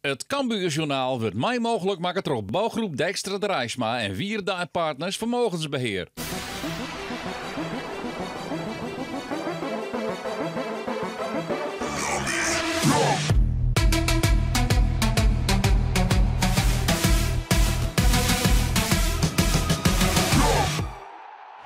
It Cambuurjournaal wurdt mei mooglik makke troch Bouwgroep Dijkstra Draisma en Wierda en Partners Vermogensbeheer.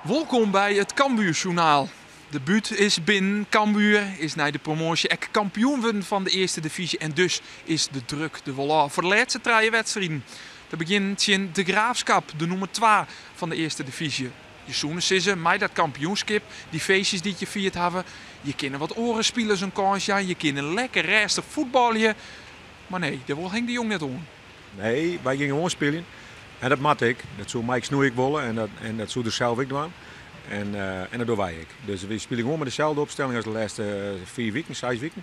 Wolkom by it Cambuurjournaal. De bút is binnen. Cambuur is nei de promoasje ek kampioen wurden fan de earste divyzje en dus is de druk der wol ôf foar de lêste trije wedstriden. Te begjinnen tsjin De Graafschap, de nûmer twa fan de earste divyzje. Je soene sizze, mei dat kampioenskip, dy feestjes dy't je fierd hawwe, je kinne wat oare spilers in kâns jaan, je kinne lekker rêstich fuotbalje. Mar nee, dêr wol Henk de Jong net oan. Nee, wy gean gewoan spyljen. En dat moat ek. Dat soe Mike Snoei ek wolle en dat, en dat soe er sels ek dwaan. En, en dat dogge wy ek. Dus wy spylje gewoan mei deselde opstelling as de lêste 5 wiken, 6 wiken.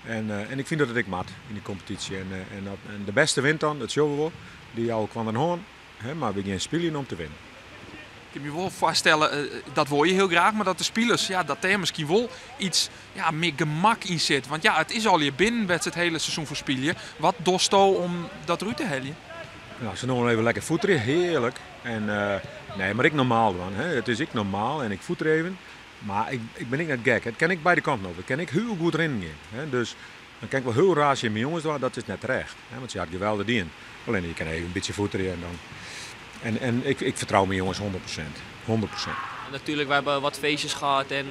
En, en ik fyn dat it ek moat yn de kompetysje. En, en, dat, en de bêste wint dan, dat sjogge we wol. Dy jouwe ik Van den Hoorn. Hè, mar we gean spyljen om te winnen. Ik kin my wol foarstelle, dat wol je hiel graach, mar dat de spilers, ja, dat dêr miskien wol iets ja, mear gemak yn sit. Want ja, it is allegear binnen wêr't se it hiele seizoen foar spylje. Wat dochsto om dat derút te heljen? Nou, se no even lekker foeterje, hearlik. En, nee, mar ek normaal dwaan. Hè. It is ek normaal en ik foeter even. Mar ik, ik bin ek net gek. It kin ek beide kanten op. It kin ek hiel goed rinnen gean. Hè. Dus dan kin ik wol hiel raar tsjin myn jonges dwaan. Dat is net terecht. Hè, want se hat geweldich dien. Allinne je kinne even in bytsje foeterje en dan. En, en ik, ik fertrou myn jonges 100%. 100%. Natuurlijk, we hebben wat feestjes gehad en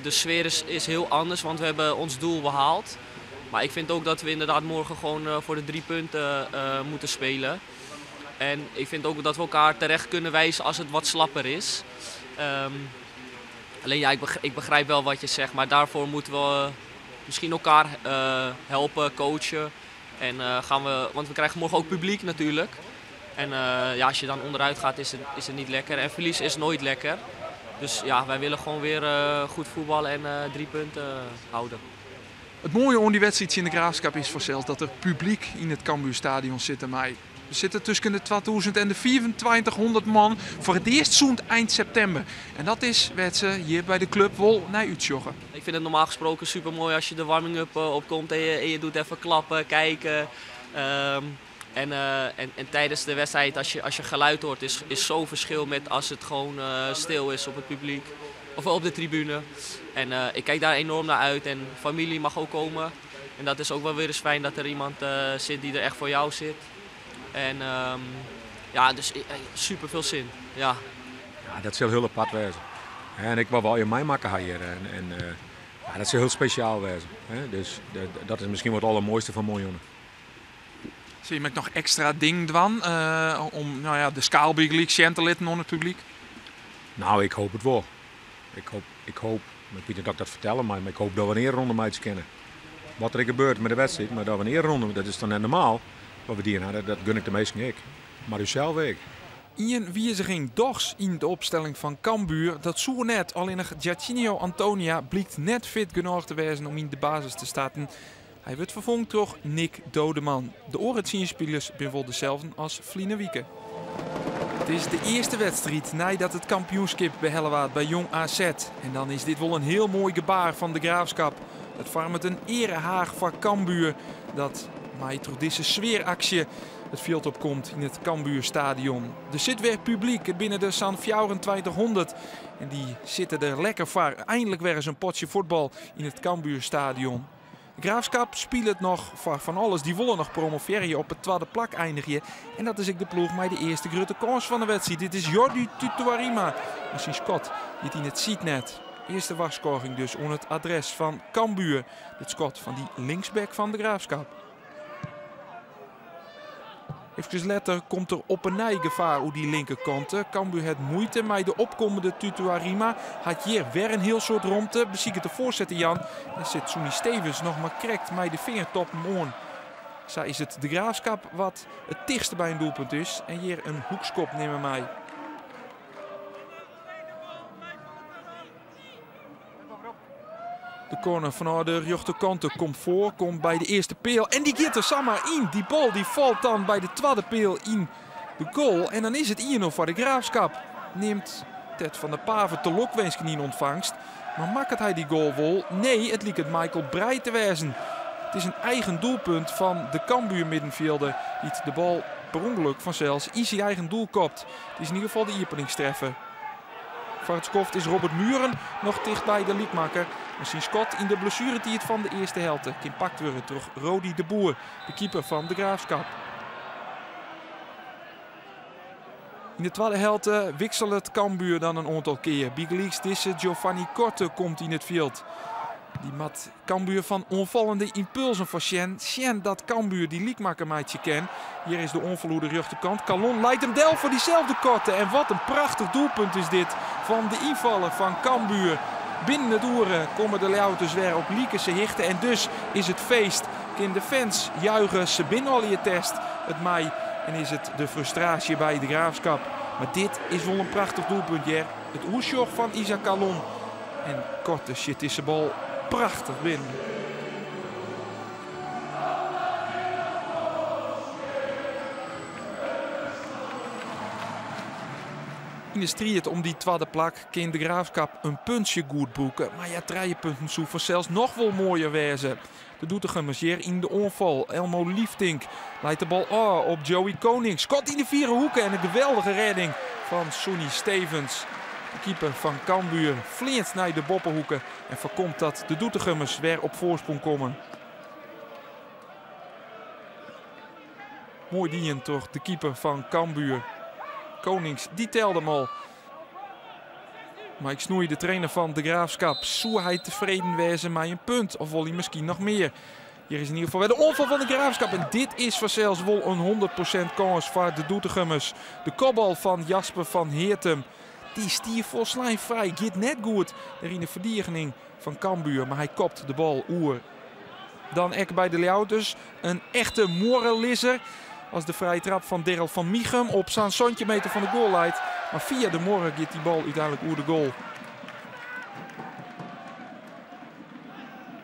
de sfeer is heel anders, want we hebben ons doel behaald. Maar ik vind ook dat we inderdaad morgen gewoon voor de 3 punten moeten spelen. En ik vind ook dat we elkaar terecht kunnen wijzen als het wat slapper is. Alleen ja, ik begrijp wel wat je zegt, maar daarvoor moeten we misschien elkaar helpen, coachen. En gaan we, want we krijgen morgen ook publiek natuurlijk. En ja, als je dan onderuit gaat is het niet lekker. En verlies is nooit lekker. Dus ja, wij willen gewoon weer goed voetballen en 3 punten houden. It moaie oan dy wedstriid tsjin de Graafschap is fansels dat der publyk yn it Cambuurstadion sitte mei. Der sitte tusken de 2000 en de 2500 man foar it earst sûnt ein septimber. En dat is wêr't se hjir by de klup wol nei útsjogge. Ik vind het normaal gesproken super mooi als je de warming-up opkomt en je doet even klappen, kijken. En tijdens de wedstrijd, als je geluid hoort, is zo'n verschil met als het gewoon stil is op het publiek of op de tribune. En ik kijk daar enorm naar uit en familie mag ook komen. En dat is ook wel weer eens fijn dat er iemand zit die er echt voor jou zit. En ja, dus super veel zin. Ja. Ja, dat sil hiel apart wêze. En ik wol wol je meimakke ha hjir. En ja, dat sil hiel spesjaal wêze. Hè? Dus dat is miskien wol it aldermoaiste fan moarn. Sil je ek noch ekstra dingen dwaan om, nou ja, de skaal bygelyks sjen te litten oan it publyk? Nou, ik hoop it wol. Ik hoop, ik hoop, maar ik wit net dat ik dat fertelle mei, mar ik hoop dat we in eareronde meitsje kinne. Wat der ek gebeurt mei de wedstriid, mar dat we in eareronde, dat is toch net normaal wat we dien ha, dat gun ik de minsken ek. Mar ússels ek. Ien wiziging dochs yn de opstelling fan Cambuur, dat soe net. Allinnich Jarchinio Antonia blykt net fit genôch te wêzen om yn de basis te starten. Hy wurdt ferfongen troch Nick Doodeman. De oare 10 spilers binne wol deselfde as ferline wike. It is de earste wedstriid neidat it kampioenskip behelle waard by Jong AZ. En dan is dit wol in hiel moai gebaar fan de Graafschap. It foarmet in earehaach foar Cambuur dat mei troch dizze sfearaksje it fjild opkomt yn it Cambuurstadion. Der sit wer publyk, it binne der sa'n 2400 en dy sitte der lekker foar. Einlik wer ris in potsje fuotbal yn it Cambuurstadion. De Graafschap spilet noch foar fan alles. Dy wolle noch promovearje, op it twadde plak einigje. En dat is ek de ploech mei de earste grutte kâns fan de wedstriid. Dit is Jordy Tutuarima. Mar syn skot giet yn it sydnet. Earste warskôging dus oan it adres fan Cambuur. Dit skot fan dy linksback fan de Graafschap. Efkes letter komt der op 'e nij gefaar oer dy linkerkant. Cambuur hat muoite mei de opkommende Tutuarima. Hat hjir wer in hiel soad romte. Besiket de foarset te jaan. En sit Sonny Stevens noch mar krekt mei de fingertoppen oan. Sa is it de Graafschap wat it tichtste by in doelpunt is. En hjir in hoekskop nimme mei. De corner fanôf de rjochterkant komt foar, komt by de earste peal en dy giet der samar yn. Dy bal dy falt dan by de twadde peal yn de goal en dan is it 1-0 foar de Graafschap. Nimt Ted van der Pavert de lokwinsken yn ûntfangst, mar makket hy dy goal wol? Nee, it liket Michael Breij te wêzen. It is in eigen doelpunt fan de Cambuur-middenfjilder, dy't de bal per ûngelok fansels yn syn eigen doel kopt. It is yn ieder gefal de iepeningstreffer. Foar it skoft is Robert Mühren noch tichtby de lykmakker, mar syn skot yn de blessueretiid fan de earste helte kin pakt wurde troch Rody de Boer, de keeper fan De Graafschap. Yn de twadde helte wikselet Cambuur dan in oantal kear. Bygelyks dizze Giovanni Korte komt yn it fjild. Dy moat Cambuur fan oanfallende ympulzen foarsjen. Sjen dat Cambuur dy lykmakker meitsje kin. Hjir is de oanfal oer de rjochterkant. Kallon leit him del foar dyselde Korte. En wat in prachtich doelpunt is dit fan de ynfaller fan Cambuur. Binnen it oere komme de Ljouwerters wer op likense hichte en dus is it feest. Kin de fans juiche, se binne allegear test. It mei en is it de frustraasje by De Graafschap. Mar dit is wol in prachtich doelpunt hear. It oersjoch fan Issa Kallon en Korte sjit dizze bal prachtich binnen. Yn de striid om dy twadde plak kin De Graafschap in puntsje goed brûke. Mar ja, trije punten soe fansels noch wol moaier wêze. De Doetinchemmers hjir yn de oanfal. Elmo Lieftink leit de bal ôf op Joey Koning. Skot yn de fiere hoeke en in geweldige rêding fan Sonny Stevens. De keeper fan Cambuur fleant nei de boppehoeke en foarkomt dat de Doetinchemmers wer op foarsprong komme. Moai dien troch de keeper fan Cambuur. Konings, dy telde 'm al. Mar ik snoei de trainer fan De Graafschap. Soe hy tefreden wêze mei in punt of wol hy miskien noch mear? Hjir is yn ieder gefal wer de oanfal fan De Graafschap. En dit is fansels wol in 100% kâns foar de Doetinchemmers. De kopbal fan Jasper van Heertum. Dy stie folslein frij. Giet net goed der yn de ferdigening fan Cambuur. Mar hy kopt de bal oer. Dan ek by de Ljouwerters in echte muorrelizzer. As de frije trap fan Daryl van Mieghem op sa'n 70 meter fan de goal leit. Mar fia de muorre giet dy bal úteinlik oer de goal.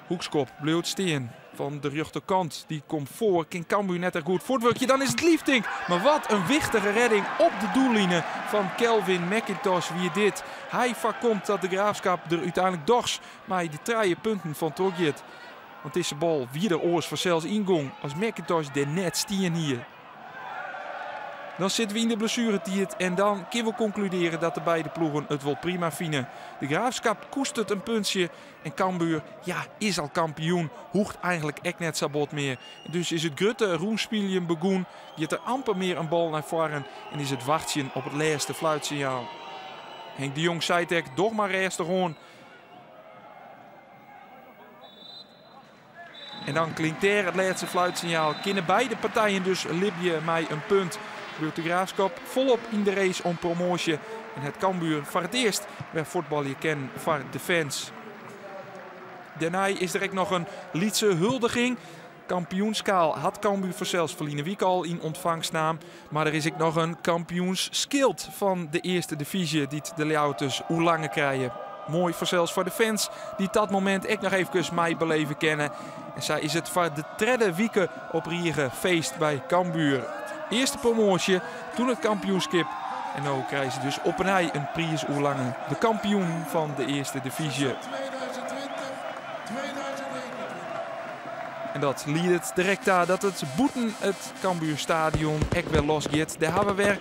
Hoekskop bliuwt stean fan de rjochterkant. Dy komt foar. Kin Cambuur net echt goed fuortwurkje. Dan is it Lieftink. Mar wat in wichtige redding op de doelline fan Kelvin McIntosh wie dit. Hy foarkomt dat De Graafschap der úteinlik dochs mei de trije punten fan troch giet. Want dizze bal wie der oars fansels yngong as McIntosh der net stien hie. Dan sitte we yn de blessueretiid en dan kinne we konkludearje dat de beide ploegen it wol prima fine. De Graafschap koestert in puntsje en Cambuur, ja, is al kampioen, hoecht eigenlik ek net sa bot mear. En dus is it grutte rûnspyljen begûn, giet der amper mear in bal nei foaren en is it wachtsjen op it lêste fluitsinjaal. Henk de Jong seit ek, doch mar rêstich oan. En dan klinkt dêr it lêste fluitsinjaal. Kinne beide partijen dus libje mei in punt. Bliuwt De Graafschap folop yn de race om promoasje. En hat Cambuur foar it earst wer fuotbalje kin foar de fans. Dêrnei is der ek noch in lytse huldiging. Kampioenskaal hat Cambuur fansels ferline wike al yn ûntfangst naam. Mar der is ek noch in kampioensskild fan de earste divyzje dy't de Ljouwerters oerlange krije. Moai fansels foar de fans dy't dat momint ek noch eefkes meibeleve kinne. En sa is it foar de tredde wike op rige feest by Cambuur. Earst de promoasje, toen it kampioenskip en no krije se dus op 'e nij in priis oerlange. De kampioen fan de earste divyzje. En dat liedt direkt ta dat it bûten it Cambuurstadion ek wer los giet. Dêr hawwe wer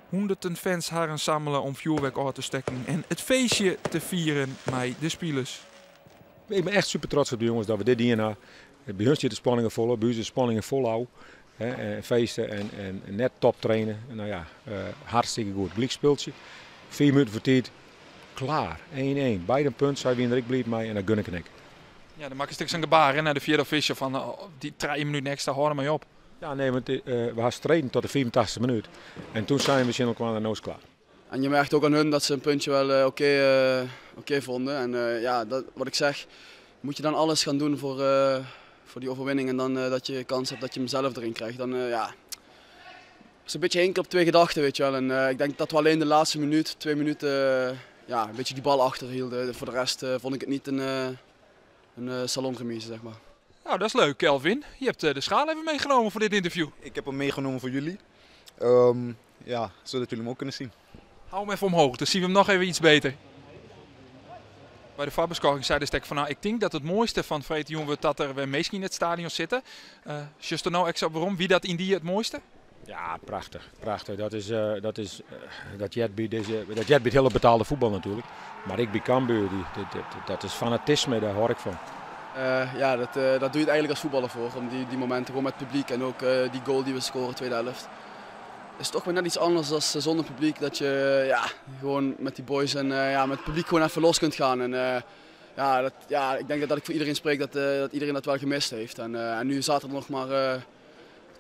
hûnderten fans harren sammele om fjoerwurk ôf te stekken en it feestje te fieren mei de spilers. Ik ben echt super trots op de jongens dat we dit dien ha. By hun stiet de spanningen folop, by ús de spanningen folôf. En feesten en net top trainen. Nou ja, hartstikke goed. Gelyk spultsje. 4 minuten foar tiid. Klaar. 1-1. Beide in punt. Sy wiene der ek bliid mei en dat gun ik en ek. Ja, dan makkest ek sa'n gebaar hè, nei de fjirde official fan oh, dy 3 minuten ekstra, hâld mei op. Ja, nee, want we ha streden tot de 85e minuut. En toen seinen we tsjin elkoar, no is it klaar. En je merkt ook aan hun dat ze een puntje wel oké vonden. En ja, dat, wat ik zeg, moet je dan alles gaan doen voor die overwinning en dan dat je kans hebt dat je hem zelf erin krijgt. Dan ja, het is een beetje hinken op twee gedachten, weet je wel. En ik denk dat we alleen de laatste minuut, 2 minuten, ja, een beetje die bal achterhielden. Voor de rest vond ik het niet een salonremise, zeg maar. Nou, dat is leuk, Kelvin. Je hebt de schaal even meegenomen voor dit interview. Ik heb hem meegenomen voor jullie. Ja, zodat jullie hem ook kunnen zien. Hou hem even omhoog, dan zien we hem nog even iets beter. By de foarbeskôging sei de stek fan, nou, ik tink dat it moaiste fan freedtejûn wurdt dat der wer minsken yn it stadion sitte. Sjochst der no ek sa op werom? Wie dat yndie it moaiste? Ja, prachtich. Prachtich. Dat is, dat is, dat heart by dizze, dat heart by it hiele betaalde fuotbal natuerlik. Mar ek by Cambuur, die, dat, dat is fanatisme, dêr hâld ik fan. Ja, dat doe je het eigenlijk als voetballer voor. Om die momenten gewoon met het publiek en ook die goal die we scoren tweede helft. Is toch weer net iets anders dan zonder publiek. Dat je, ja, gewoon met die boys en, ja, met het publiek gewoon even los kunt gaan. En, ja, dat, ja, ik denk dat ik voor iedereen spreek dat iedereen dat wel gemist heeft. En nu zaten er nog maar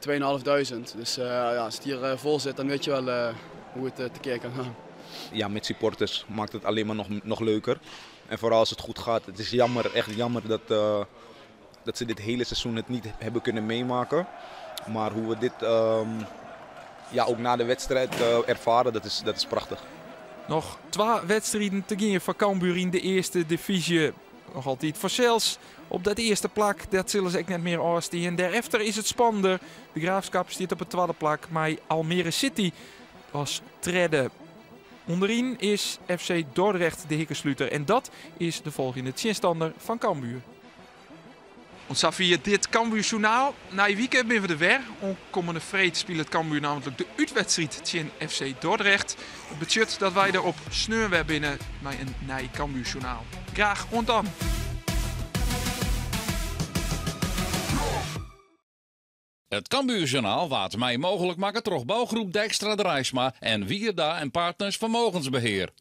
2.500. Dus, ja, als het hier vol zit, dan weet je wel hoe het tekeer kan gaan. Ja, met supporters maakt het alleen maar nog leuker. En vooral als het goed gaat. Het is jammer, echt jammer dat ze dit hele seizoen het niet hebben kunnen meemaken. Maar hoe we dit, ja, ook na de wedstrijd ervaren, dat is prachtig. Noch twa wedstriden te gean foar Cambuur yn de earste divyzje. Noch altyd fansels op dat earste plak, dat sille se ek net mear ôfstean. Dêrefter is it spannender. De Graafschap stiet op it twadde plak, mei Almere City as tredde. Underyn is FC Dordrecht de hikkesluter en dat is de folgjende tsjinstanner fan Cambuur. Want safier dit Cambuur Journaal. Nije wike binne we der wer. Oankommende freed spilet Cambuur nammentlik de útwedstriid tsjin FC Dordrecht. Dat betsjut dat wy der op sneon wer binne mei in nij Cambuur Journaal. Graach oant dan. It Cambuur Journaal waard mei mooglik makke troch bougroep Dijkstra Draisma en Wierda en Partners Vermogensbeheer.